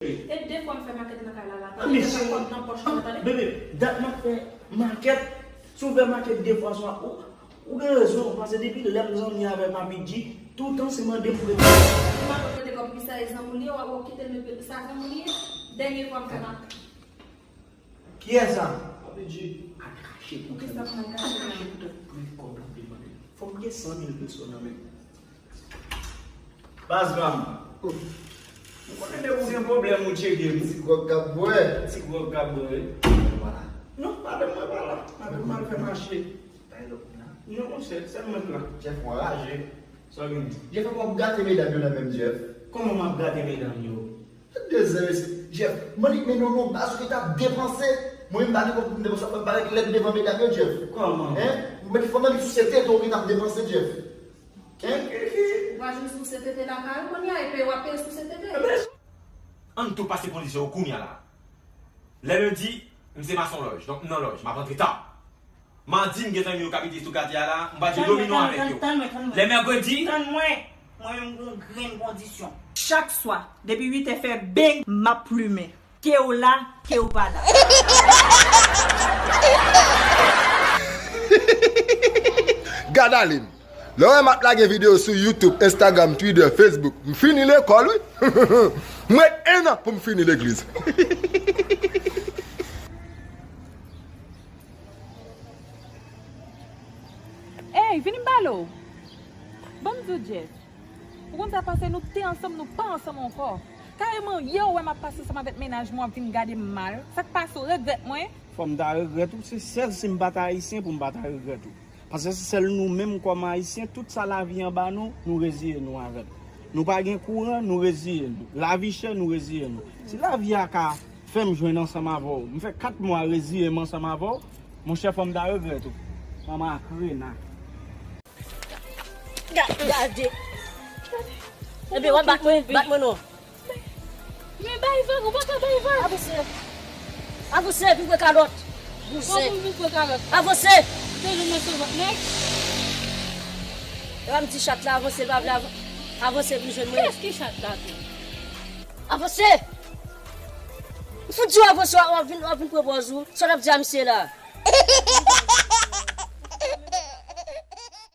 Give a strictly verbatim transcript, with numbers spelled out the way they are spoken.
E de fwa m fè makèt nan kay la, la. Tande, se pa kòb nan pòch mwen, tande. Bebe, dat m ap fè makèt, si w fè makèt de fwa swa, ou, ou gen rezon, paske depi lè m zanmi avè Papi G, toutan se mande m pou rete. Ou pa konn rete kòb, ki sa e zanmi w li ye, w ap kite l, sa zanmi w li ye, dènye fwa m fè makèt. Kiyès sa? Papi G. Al kache pou kisa pou al kache? Al kache pou tèt. Men kòb la m te mande. Fò m gen san mil peso nan men m. Baz pa m. Ou konnen depi ou gen pwoblèm ou tcheke m. Ti gwòg k ap bwè. Ti gwòg k ap bwè, wi. Vwala. Non, pa de mwen pa la. Madanm m al fè mache. Pa de lòt moun la. Non, monchè, sèl mwen k la. Jeff, ou anraje. Sa w gen? Jeff, fòk w ap gate medam yo nan men m, Jeff. Kòman m ap gate medam yo? Tande zen mesye. Jeff, m annik men non non baz ou ki t ap depanse. Mwen menm m pa gen kòb pou m depanse, fò m parèt lèd devan medam yo, Jeff. Kòman? Hein? Mwen fò m annik souse tete ou ki t ap depanse, Jeff. Hein? Ou pa jwenn souse tete lakay ou kounye a, epi w ap peye souse tete. Ann tou pase kondisyon yo kounye a la. Lè lendi, m se mason lòj, donk m nan lòj, m ap antre ta. Madi, m gen zanmi yo k ap ede sou katye a la, m pral jwe domino avèk yo. Lè mèkredi, tann mwen, mwen menm gon grenn kondisyon. Chak swa, depi uit è fè beng, m ap plimen. Ke w la, ke w pa la. Gad ale m. Lè w wè m ap lage videyo sou YouTube, Instagram, Twitter, Facebook, m fini lekòl, wi. M ret en an pou m fini legliz. Ey, vini m pale w. Ban m di w, Jeff. Ou konn sa k pase, nou te ansanm, nou pa ansanm ankò. Kareman, yè w wè m ap pase ansanm avèk mennaj mwen, w ap vin gade m mal. Sa k pase w, regrèt mwen? Fò m ta regrèt ou, se sèl si m pa t ayisyen pou m pa ta regrèt ou. Paske se sèl nou menm kòm ayisyen, tout sa lavi an ba nou, nou reziye nou avè l. Nou pa gen kouran, nou reziye nou. Lavi chè, nou reziye nou. Si lavi a ka fè m jwenn ansanm avè w, m fè kat mwa reziye m ansanm avè w, monchè, fò m ta regrèt ou. Manman ak rena. Ga-, gade. Ebyen, w ap bat mwen, bat mwen non. Men bay vag, ou pa ka bay vag. Avanse. Avanse, vin pran kalòt. Bouzen. Kòman vin pran kalòt? Avanse. Ou te jwenn nan sovant nèg? E pa m di chat la, avanse, l pa vle avan-, avanse, vin jwenn mwen. Kiyès ki chat la tou? Avanse. M fout di w avanse, w ap vin, w ap vin pran pòz ou. Sa w ap di a misye la?